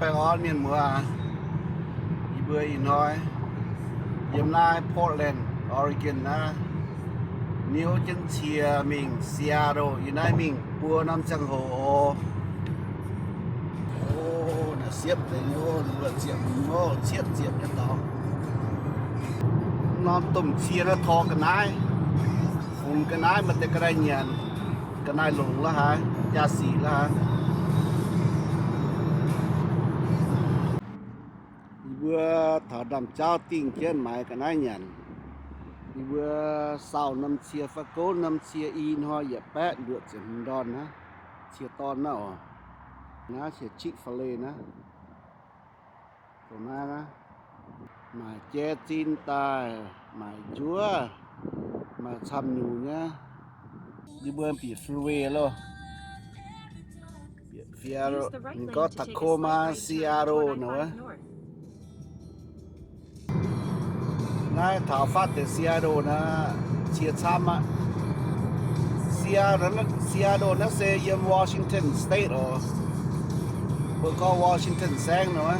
Baengh orn mienh muoz, yie mbuo ih hnoi yiem naaiv Portland, Oregon naaiv, niouv jienv cie mingh Seattle, yie naaiv mingh buo norm ziangh hoc oc. O, naaiv siepv deix nyei, luoqc ziepc nyei, cietv ziepc nyei dorngx. Norm domh cie naaiv tor ga'naaiv, fungx ga'naaiv maaih deix ga'naaiv nyanc, ga'naaiv longc la'haaix, jaa-sic la'haaix. Yie mbuo taux ndaamv-jauv dingh jienv maaiz ga'naaiv nyanc. Yie mbuo saauh norm cie fai gouv norm cie i hnoi yietc baeqv luoqc ziepc hmz ndorn naaiv, cie dorn naaiv oc. Naaiv se Chick-fil-A naaiv. Dongh naaiv naaiv, maaic jai zinh daaih, maaic njuov, maaic camv nyungc nyei. Yie mbuo bieqc freeway loh. Bieqc freeway, ninh gorngv Tacoma, Seattle naaiv wuov. Naaiv taux fatv deix Seattle naaiv, cie camv aqv. Seattle, Seattle naaiv se yiem Washington State oc. Mbuo gorngv Washington saengv nor.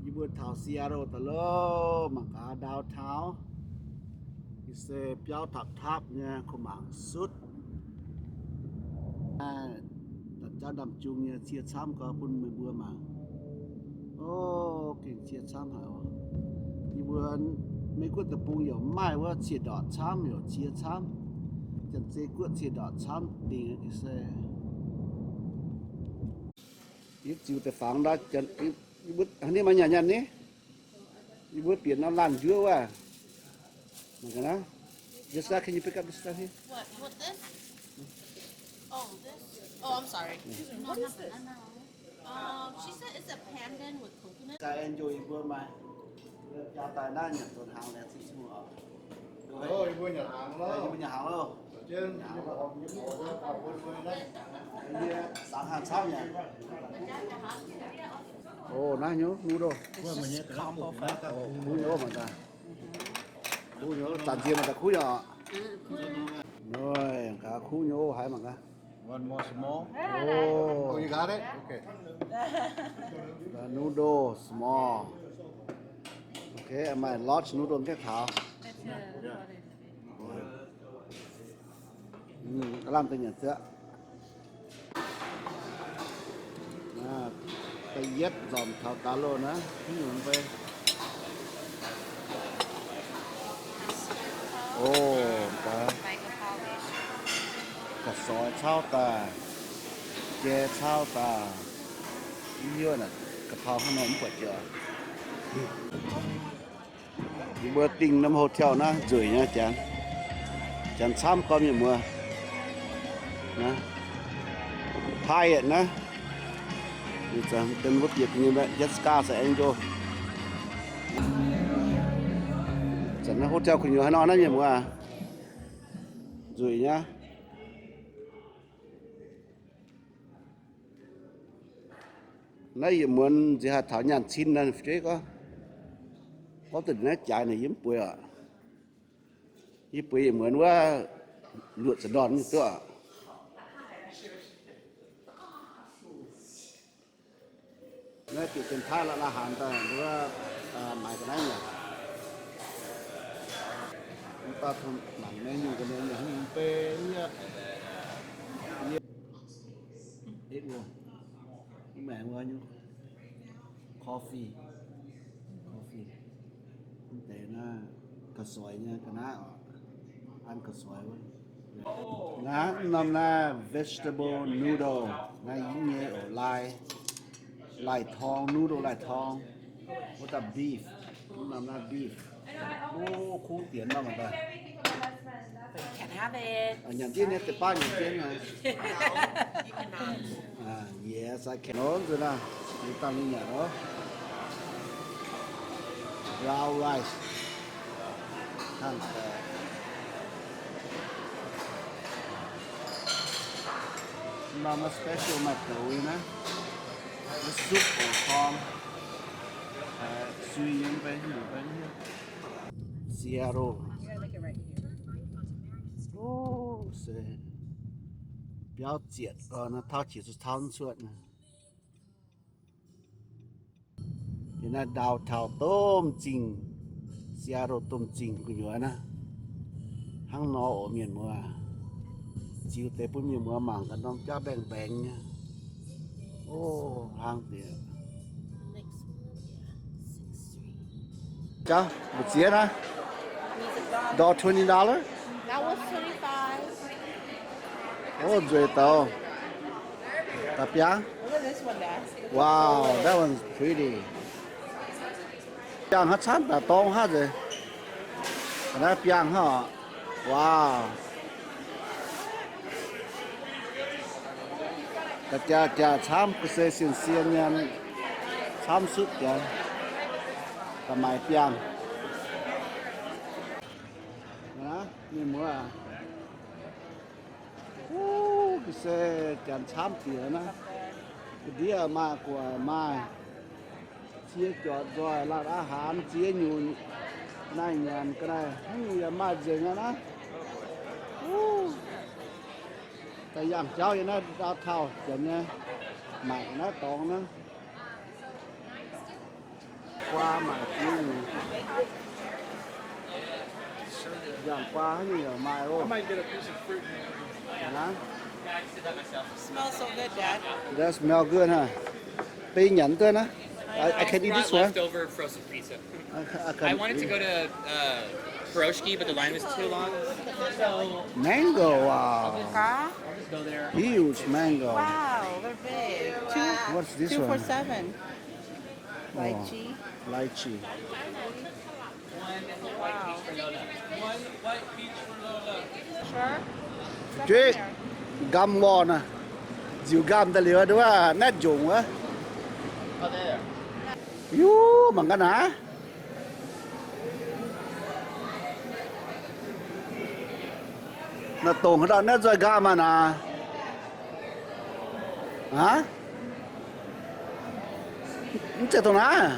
Yie mbuo taux Seattle daaih loh, mangc gaax downtown. Ih se biauv dapv-dapv nyei, kuv mangc sutv. Dapv jauv ndaamv-jung nyei cie camv gau bun meih mbuo mangc. O, gengh cie camv haic oc. Yie mbuo Mei-Guoqv deic-bung yaac maaih wuov cie ndortc camv, yaac cie camv. Janx-zei guoqv cie ndortc camv dingc se. Yie ziux deix fangx ndau, yie mbuo hnangv ni maaih nyanc nyanc ni. Yie mbuo bieqc norm laanh njuov wuov. Mangc gaax naaiv. Jessica, can you pick up this stuff here? What, what this? Oh, this? Oh, I'm sorry. What is this? Um, she said it's a pandan with coconut. Zai Angel yie mbuo maaih. Jaa daaih naaiv nyanc zoux hnaangx laengz zingh Tin-Hungh oc. O, yie mbuo nyanc hnaangx loh. Yie mbuo nyanc hnaangx loh. Yie sangx hnaangx camv nyanc. O, naaiv nyei noodle. O, kuv nyei mangc gaax. Kuv nyei, zanc nziex mangc gaax kuv nyei oc. Nor, gaax kuv nyei haiz mangc gaax. One more small. Oh. Oh, you got it? Okay. The noodle small. Okay, and my large noodle mv gaengh taux. Lamh deix nyanc zieqv. Da'yietv nzormc taux daaih loh naaiv, hnyouv mv bei. O, ga'soix cauv daaih, jai cauv daaih, yie naaic ga'pauh hnangv nor mv buatc jiex. Yie mbuo dingh norm hotel naaiv nzueic nyei, janx, janx camv gormx mienh muoz. Hyatt naaiv, dongh mbuo bieqc nyei Jessica caux Angel. Zanc naaiv hotel gu'nyuoz haaix nor naaiv mienh muoz, nzueic nyei. Naaiv yietc muonz nziex haih taux nyaanh cin naaiv fu'jueiv gorngv, gorngv deix naaiv jaaix naaic yie mv bueix oc. Yie bueix yietc muonz wuov luoqc ziepc ndorn nyei duqv oc. Naaiv bieqc Janx-Taiv la'hnaanx daaih wuov, maaiz ga'naaiv nyanc. Mv baac mangc menu ga'naaiv nyanc haaix nyungc bei nyei. Yie, mv maengx wuov nyungc coffee, coffee. Mv deix naaiv ga'soix nyei ga'naaiv oc. An ga'soix wuov. Naaiv norm naaiv vegetable noodle naaiv yie nyei oc, lai, lai torng, noodle lai torng. Wuov daaih beef, norm naaiv beef. O, kuv diex norm daaih. Can have it. Nyanc jienv nyei, deix baav nyanc jienv nyei. Yes, I can. Nor nzunc naaiv, yie dangh ninh nyanc oc. Brown rice. Hnangv daaih. Norm naaiv special maaih douz nyei naaiv. Naaiv soup oc, torng. Sui nyei mv bei, mv bei. Seattle. O, se biauv zietc gorn naaiv, tauv qiex zuqc tauv cuotv naaiv. Yiem naaiv downtown domh zingh, Seattle domh zingh gu'nyuoz naaiv. Hnangv nor oc mienh muoz, ziux deix bun mienh muoz mangc gaax norm jaav mbaengx-mbaengx nyei. O, hlang diex. Jauv, mbu'ziex naaiv? Dor twenty dollar? That was twenty-five. O, nzueic douc. Da'biangv? Look at this one, Dad. Wow, that one's pretty. Biangh hnangv camv daaih dorngx hnangv nzengc. Naaiv biangh hnangv oc. Wow. Ga'jaax jaax camv, ga'sie sien sien nyei, camv sutv jaax. Da'maaic biangh. Naaiv, mienh muoz aac. Wuov, ga'sie janx camv diex naaiv. Ga'ndiev maaih, gu'nguaaic maaih. Cie jorqc nzoih, laatc aqv haanx ziex nyungc, naaiv nyanc ga'naaiv haaix nyungc yaac maaih nzengc aqv naaiv. Wuov, da'yaangh jauv yiem naaiv downtown janx nyei, maaic naaiv dorngx naaiv. Guaa maaic ziex nyungc. Yangh guaa haaix nyungc yaac maaih oc. Naaiv. Smells so good, Dad. That smell good, huh? Beiv nyanc duqv naaiv. I, I can eat this one. Leftover frozen pizza. I, I can I wanted to eat. Go to uh, Piroshki, but the line was too long. So mango, wow. Huh? I'll just go there. Huge mango. Wow, they're big. Two, what's this one? Two for seven. Lychee. Lychee. Wow. Sure. Jue, nqamv worh naaic. Nziux nqamv daaih liuz, nduov naetv njongc wuov. Yuv, mangc gaax naaic. Naaiv dongh haaix dauh naetv nzoih nqaam maah naaic? Aav, mv zeiz dongh naaiv.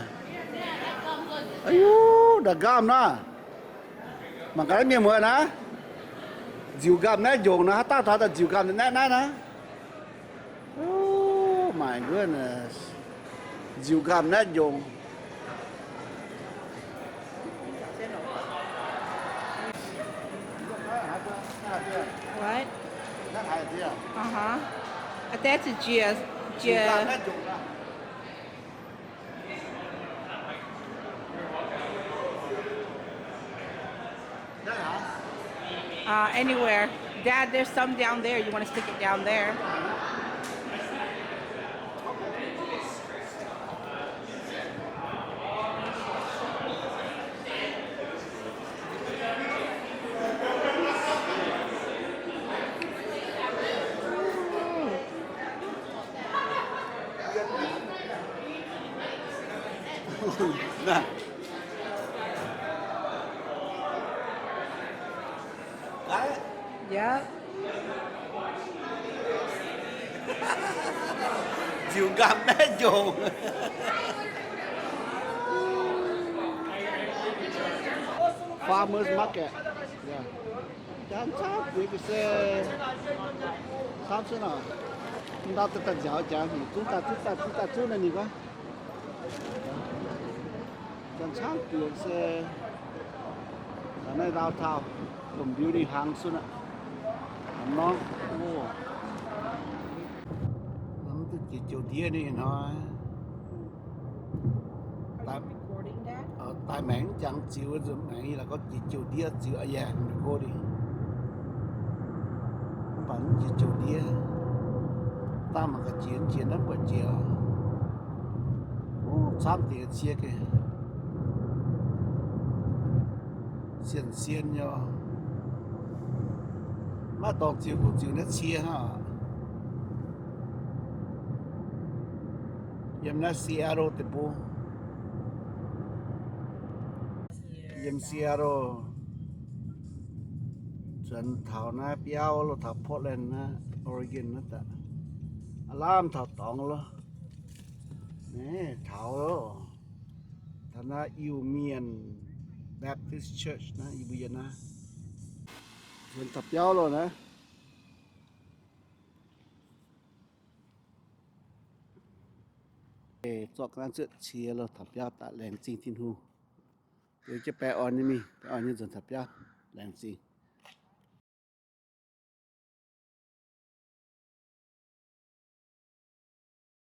Aiyo, nda'nqaam naaiv. Mangc gaax mienh muoz naaiv, nziux nqaam naetv njongc naaiv, haaix dauh taux daaih nziux nqaam naetv naaiv naaiv? Oh my goodness. Nziux nqaam naetv njongc. What? Uh-huh. That's a Gia. Gia. Uh, anywhere. Dad, there's some down there. You want to stick it down there? Naaiv. Yep. Nziux nqaam naetv njongc. Farmers market. Yeah. Janx camv diex ga'sie, camv cuotv nor. Ndau daaih daaih nziaaux janx, zunv daaih zunv daaih zunv daaih zunv naaiv ninh gorngv. Janx camv diex se naaiv downtown, domh building hlang cuotv aqv. Norm, o, mv duqv jiex jouh ndiev ninh hnoi. Daaih maengx mv jangx ziux, maengx yie la'gorngv jiex jouh ndiev ziux, yaac recording. Mv baac mv jiex jouh ndiev, dangh mangc gaax jiex mv jiex naaiv buatc jiex. Camv diex cie geh. Sien sien nyei. Maiv dorngx ziux kuv ziux naaiv cie hnangv. Yiem naaiv Seattle deic-bung. Yiem Seattle, zuonx taux naaiv biauv lo taux Portland naaiv, Oregon naaiv daaih, aav lamh taux dorngx lo. Naaiv taux, taux naaiv Iu-Mienh Baptist Church naaiv, yie mbuo yiem naaiv. Zuonx taux biauv lo naaiv. Zorqv ga'naaiv zuotv qiex lo taux biauv daaih laengz zingh Tin-Hungh. Beu jienv bae orn nyei mingh, bae orn nyei nzuonx taux biauv, laengz zingh.